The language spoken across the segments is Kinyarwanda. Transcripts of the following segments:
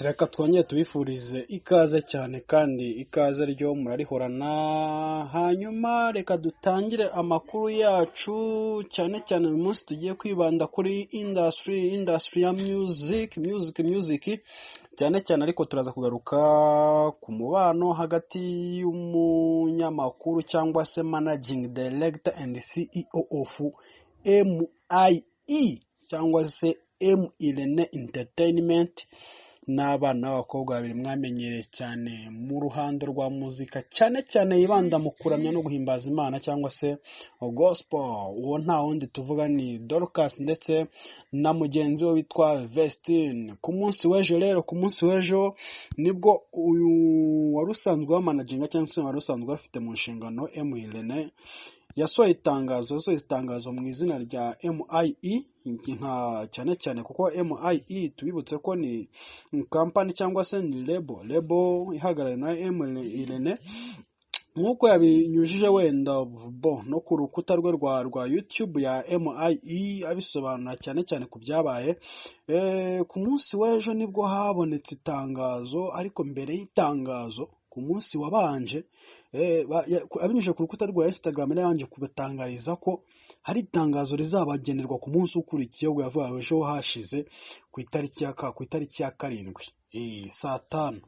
Yes, reka twongere tubifurize ikaze cyane kandi ikaze ryo murarihorana. Hanyuma reka dutangire amakuru yacu, cyane cyane uyu munsi tugiye kwibanda kuri industry ya music, music, music cyane cyane, ariko turaza kugaruka ku mubano hagati y'umunyamakuru cyangwa se managing director and CEO of MIE cyangwa se M Irene Entertainment n'abana b'abakobwa babiri mwamenyereye cyane mu ruhando rwa muzika, cyane cyane yibanda mu kuramya no guhimbaza Imana cyangwa se gospel. Uwo nta wundi tuvuga ni Dorcas ndetse na mugenzi we witwa Vestine. Ku munsi w'ejo rero, ku munsi w'ejo nibwo uyu wari usanzwe wamanaginga cyangwa se wari usanzwe afite mu nshingano M Irene yasohoye itangazo mu izina rya MIE, nka cyane cyane kuko MIE tubibutse ko ni company cyangwa se ni label ihagarariwe na M Irene, nk'uko yabinyujije wenda bo no ku rukuta rwe rwa YouTube ya MIE, abisobanura cyane cyane ku byabaye ku munsi w'ejo. Nibwo habonetse itangazo, ariko mbere y'itangazo, ku munsi wabanje, abinyujije ku rukuta rwa Instagram yabanje kubatangariza ko hari itangazo rizabagenerwa ku munsi ukurikiye, ubwo yavugaga ejo hashize ku itariki ya 7, saa 5,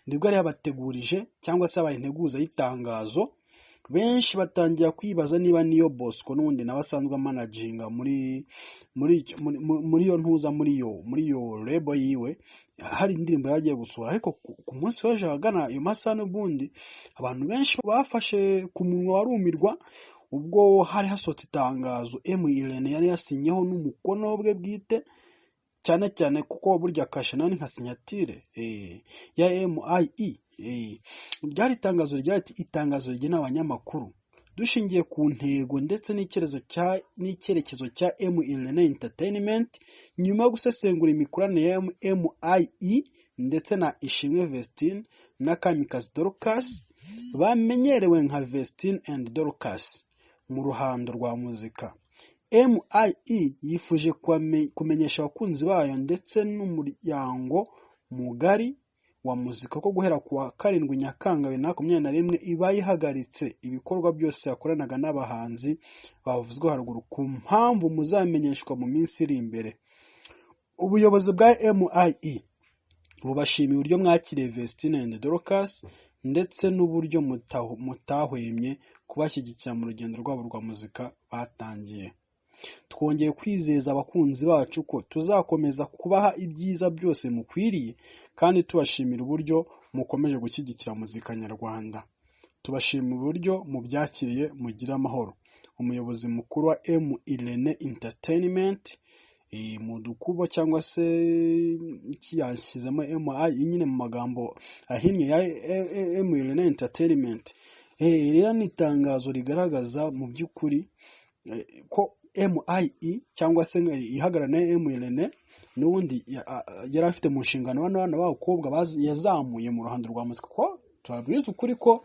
nibwo yari yabategurije cyangwa se yabaye integuza y'itangazo. Benshi batangira kwibaza niba niyo Bosco n'ubundi nawe asanzwe amanaginga muri iyo ntuza, muri iyo label yiwe, hari indirimbo yagiye gusohora. Ariko ku munsi w'ejo ahagana ayo masaha, n'ubundi abantu benshi bafashe ku munwa barumirwa ubwo hari hasohotse itangazo M Irene yari yasinyeho n'umukono bwe bwite, cyane cyane kuko burya kashe nayo ni nka signature ya MIE. Ryari itangazo rigira ati: "Itangazo rigenewe abanyamakuru. Dushingiye ku ntego ndetse n'icyerekezo cya M Irene Entertainment, nyuma yo gusesengura imikoranire ya MIE ndetse na Ishimwe Vestine na Kamikazi Dorcas bamenyerewe nka Vestine and Dorcas mu ruhando rwa muzika, MIE yifuje kumenyesha abakunzi bayo ndetse n'umuryango mugari wa muzika ko guhera ku wa 7 Nyakanga 2021 iba ihagaritse ibikorwa byose yakoranaga n'abahanzi bavuzwe haruguru ku mpamvu muzamenyeshwa mu minsi iri imbere. Ubuyobozi bwa MIE bubashimiye uburyo mwakiriye Vestine and Dorcas ndetse n'uburyo mutahwemye kubashyigikira mu rugendo rwabo rwa muzika batangiye. Twongeye kwizeza abakunzi bacu ko tuzakomeza kubaha ibyiza byose mukwiriye kandi tubashimira uburyo mukomeje gushyigikira muzika nyarwanda. Tubashimira uburyo mubyakiriye. Mugire amahoro. Umuyobozi mukuru wa M Irene Entertainment", mu dukubo cyangwa se yashyizemo MI nyine mu magambo ahinnye ya M Irene Entertainment. Rero ni itangazo rigaragaza mu by'ukuri ko MIE cyangwa se ihagarariwe na M Irene n'ubundi yari afite mu nshingano bano bana b'abakobwa yazamuye mu ruhando rwa muzika, kuko tubabwiza ukuri ko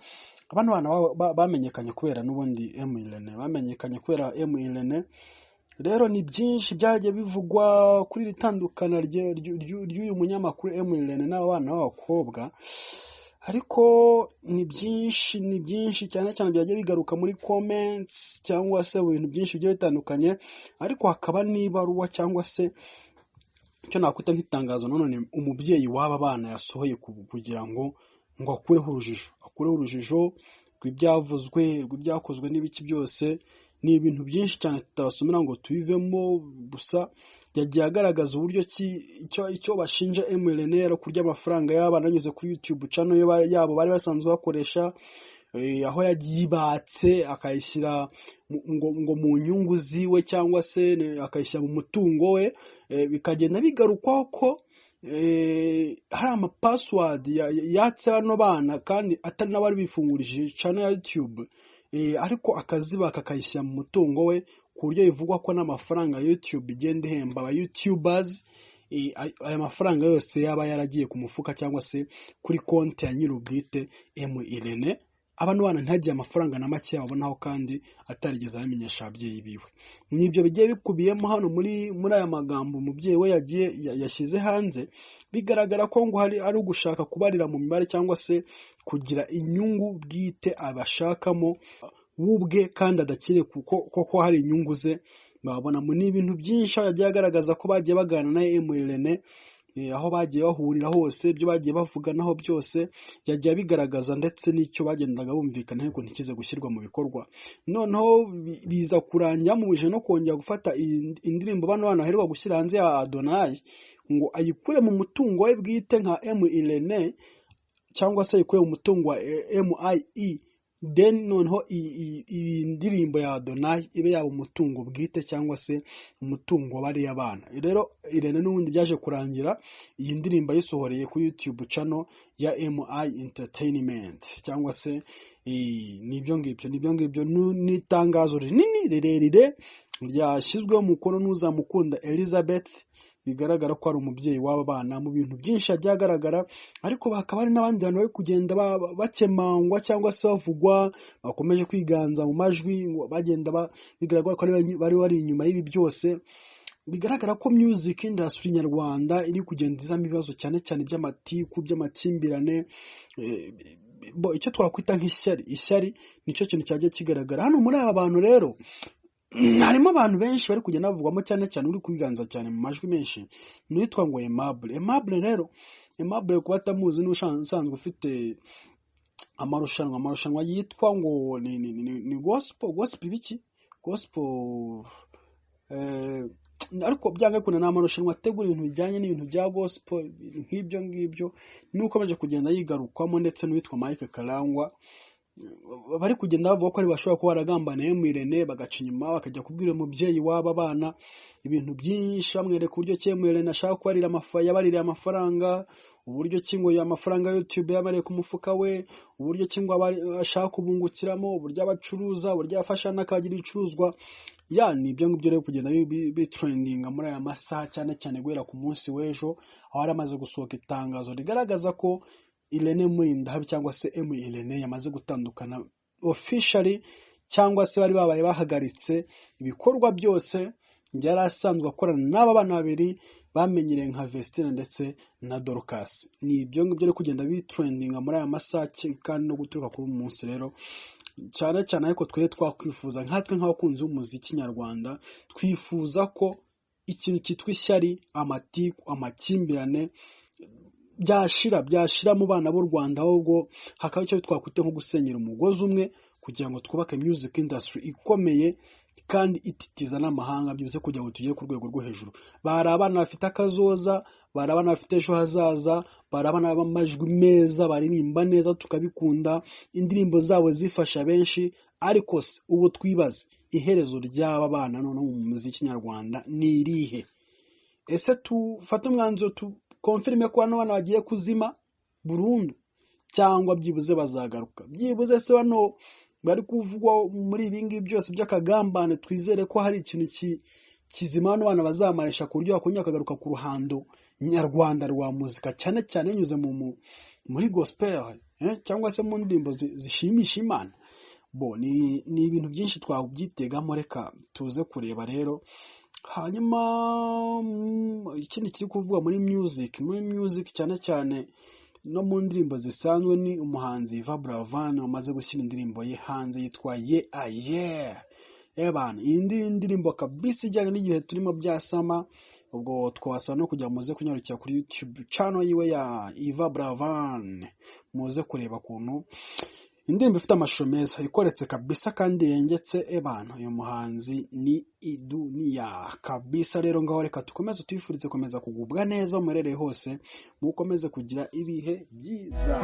bano bana bamenyekanye kubera n'ubundi M Irene, bamenyekanye kubera M Irene. Rero ni byinshi byagiye bivugwa kuri iri tandukana ry'uyu munyamakuru M Irene n'aba bana b'abakobwa, ariko ni byinshi, ni byinshi cyane cyane byagiye bigaruka muri comments cyangwa se mu bintu byinshi bigiye bitandukanye, ariko hakaba n'ibaruwa cyangwa se icyo nakwita nk'itangazo nanone umubyeyi w'aba bana yasohoye kugira ngo akureho urujijo rw'ibyavuzwe, rw'ibyakozwe n'ibiki byose. Ni ibintu byinshi cyane tutabasomera ngo tubivemo, gusa yagiye agaragaza uburyo ki icyo bashinja MLNR kurya amafaranga y'abana banyuze kuri YouTube channel yabo bari basanzwe bakoresha, aho yagiye akayishyira ngo mu nyungu ziwe cyangwa se akayishyira mu mutungo we, bikagenda bigarukwaho ko hari ama password yatse bano bana kandi atari n'abari bifungurije channel ya YouTube, ariko akazibaka akayishyira mu mutungo we, ku buryo bivugwa ko n'amafaranga YouTube igenda ihemba aba YouTubers, aya mafaranga yose yaba yaragiye ku mufuka cyangwa se kuri konti ya nyir'ubwite M Irene. Abano bana ntihagire amafaranga na make babonaho, kandi atarigeze abimenyesha ababyeyi biwe. Nibyo bigiye bikubiyemo hano muri aya magambo umubyeyi we yagiye yashyize hanze. Bigaragara ko ngo hari ari ugushaka kubarira mu mibare cyangwa se kugira inyungu bwite abashakamo we ubwe, kandi adakiriye, kuko koko hari inyungu ze babonamo. Ni ibintu byinshi aho yagiye agaragaza ko bagiye baganira na M Irene, aho bagiye bahurira hose, ibyo bagiye bavuganaho byose yagiye abigaragaza, ndetse n'icyo bagendaga bumvikana ariko ntikize gushyirwa mu bikorwa. Noneho biza kurangira bamubujije no kongera gufata iyi indirimbo bano bana baheruka gushyira hanze ya Adonai, ngo ayikure mu mutungo we bwite nka M Irene, cyangwa se ayikure mu mutungo wa MIE, then noneho iyi ndirimbo ya Adonai ibe yaba umutungo bwite cyangwa se umutungo wa bariya bana. Rero Irene n'ubundi byaje kurangira iyi ndirimbo ayisohoreye kuri YouTube channel ya MI Entertainment, cyangwa se nibyo ngibyo. Ni itangazo rinini rirerire ryashyizweho umukono n'Uzamukunda Elizabeth, bigaragara ko ari umubyeyi w'aba bana. Mu bintu byinshi yagiye agaragara, ariko hakaba hari n'abandi bantu bari kugenda bakemangwa cyangwa se bavugwa, bakomeje kwiganza mu majwi, ngo bagenda bigaragara ko bari inyuma y'ibi byose. Bigaragara ko music industry nyarwanda iri kugenda izamo ibibazo, cyane cyane by'amatiku, by'amakimbirane, bo icyo twakwita nk'ishyari. Ishyari nicyo kintu cyagiye kigaragara hano muri aba bantu. Rero harimo abantu benshi bari kugenda bavugwamo, cyane cyane uri kwiganza cyane mu majwi menshi ni uwitwa ngo Aimable. Aimable rero, Aimable kuba atamuzi, ni usanzwe ufite amarushanwa yitwa ngo ni gospel ibiki gospel, ariko byanga bikunda ni amarushanwa ategura ibintu bijyanye n'ibintu bya gospel, ibintu nk'ibyo ngibyo. N'ukomeje kugenda yigarukwamo, ndetse n'uwitwa Mike Karangwa, bari kugenda bavuga ko ari bashobora kuba baragambaniye mu Irene, bagaca inyuma bakajya kubwira umubyeyi w'aba bana ibintu byinshi, bamwereka uburyo ki Irene ashaka kubarira yabaririye amafaranga, uburyo ki ngo amafaranga ya YouTube yabariye ku mufuka we, uburyo ki ngo ashaka kubungukiramo, uburyo abacuruza, uburyo afasha n'akagira ibicuruzwa. Ya, ni ibyo ngibyo rero kugenda bitrendinga muri aya masaha, cyane cyane guhera ku munsi w'ejo, aho hari amaze gusohoka itangazo rigaragaza ko Irene Murindahabi cyangwa se M Irene yamaze gutandukana officially, cyangwa se bari babaye bahagaritse ibikorwa byose yari asanzwe akorana n'aba bana babiri bamenyereye nka Vestine ndetse na Dorcas. Ni ibyo ngibyo rero kugenda bitrendinga muri aya masaha, kandi no guturuka kuri uyu munsi rero cyane cyane. Ariko twe twakwifuza, nkatwe nk'abakunzi b'umuziki nyarwanda, twifuza ko ikintu cyitwa ishyari, amatiku, amakimbirane byashira mu bana b'u Rwanda, ahubwo hakaba icyo twakwita nko gusenyera umugozi umwe, kugira ngo twubake music industry ikomeye kandi ititiza n'amahanga, byibuze kugira ngo tugere ku rwego rwo hejuru. Bari abana bafite akazoza, bari abana bafite ejo hazaza, bari abana b'amajwi meza, baririmba neza tukabikunda, indirimbo zabo zifasha benshi. Ariko se ubu twibaze, iherezo ry'aba bana noneho mu muziki nyarwanda ni irihe? Ese tufate umwanzuro tukonfirime ko bano bana bagiye kuzima burundu, cyangwa byibuze bazagaruka? Byibuze se bano bari kuvugwa muri ibi ngibi byose by'akagambane, twizere ko hari ikintu kizima bano bana bazamarisha, ku buryo bakongera bakagaruka ku ruhando nyarwanda rwa muzika, cyane cyane binyuze muri gospel, cyangwa se mu ndirimbo zishimisha Imana? Bo ni ibintu byinshi twabyitegamo, reka tuze kureba rero. Hanyuma ikindi kiri kuvugwa muri music cyane cyane no mu ndirimbo zisanzwe, ni umuhanzi Yvan Buravan wamaze gushyira indirimbo ye hanze yitwa Ye Aye. Ebana, iyi ndirimbo kabisa ijyanye n'igihe turimo bya summer. Ubwo twasaba no kugira muze kunyarukira kuri YouTube channel yiwe ya Yvan Buravan, muze kureba ukuntu indirimbo ifite amashusho meza, ikoretse kabisa kandi yengetse. Ebana, uyu muhanzi ni iduniya kabisa. Rero ngaho reka dukomeze tuyifurize komeza kugubwa neza muherereye hose, mukomeze kugira ibihe byiza.